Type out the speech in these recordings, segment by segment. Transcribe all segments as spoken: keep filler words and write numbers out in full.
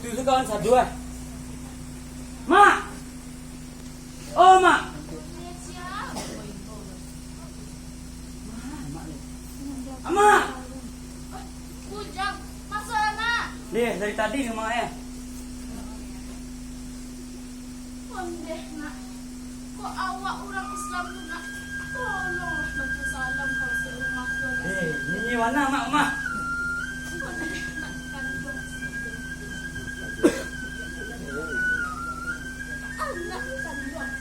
Itu se kawan sadu, ah. Mak! Oh, Mak! Mak! Bujang, masuaklah, Nak. Deh, dari tadi ni, Mak, eh. Ondeh, Nak. Kok awak urang Islam tu, Nak? Tolonglah baco salam ka urang rumah tu, Nak. Eh, nini wana, Mak, rumah. Ondeh, Nak, kanduang. Anak kanduang.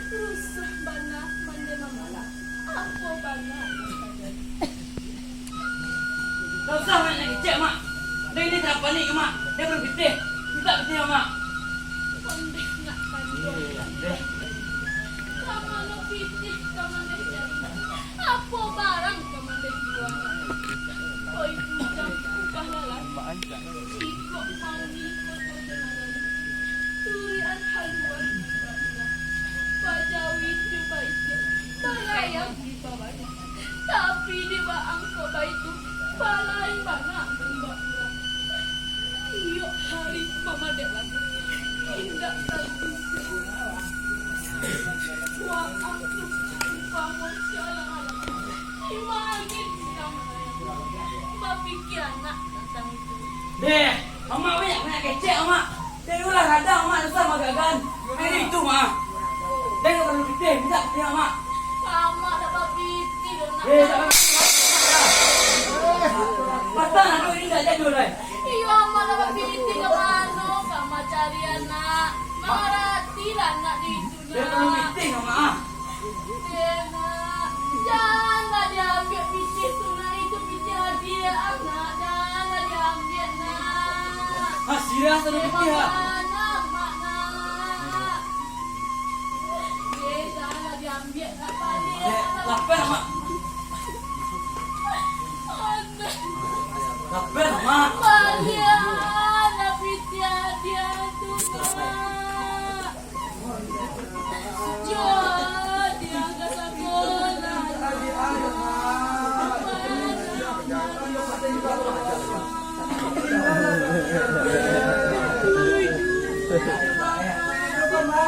Rusuah bana mandeh mamalak. Apo bana nan tajadi? Ndak usah, Mak, nak kecek, Mak. Dek ini kenapa ni, Mak? Dia belum pitih. Minta pitih, Mak. Ondeh nak kanduang. Ka mano pitih, ka mandeh jari. Apo barang ka mandeh jua. Oi bujang, upah lalaki. Jikok mauni koto jo nagari, turian haluan di babila, bajawi jo baisi, barayam di babana. Tapi di baangkok baitu, balain bana nan bakurang. Tiok hari mamadek lagu, indak tantu. Waang tu umpamo sialang alam. Ima angin sudah manayang. Bapikia nak tantang itu. Deh, Amak banyak, banyak kecek, Amak. Deh, ulah kadang Amak susah magagan. Main itu, Mak. Deh, ndak perlu pitih, minta pitih, Amak. Amak dak bapitih doh, Nak. Deh, dak bapitih, Mak. Patah, aduh, ini ndak jadi, udah. Iyo, Amak dak bapitih, ka mano ka Amak cari anak? Mangaratilah anak di itu, Nak. Deh, perlu pitih, Amak, ah. Deh, Nak, janlah diambiak pitih tu, Nak. Itu pitih hadiah, Nak. Janlah diambiak, Nak. Ah, sirah tu pitih, ah. Bagaimana, Mak, Nak? Deh, janlah diambiak, Nak. Baliak, eh, Nak. Lapeh, Mak. Anak. Lapeh, Mak. Baliak, Nak, pitih hadiah tu, Nak.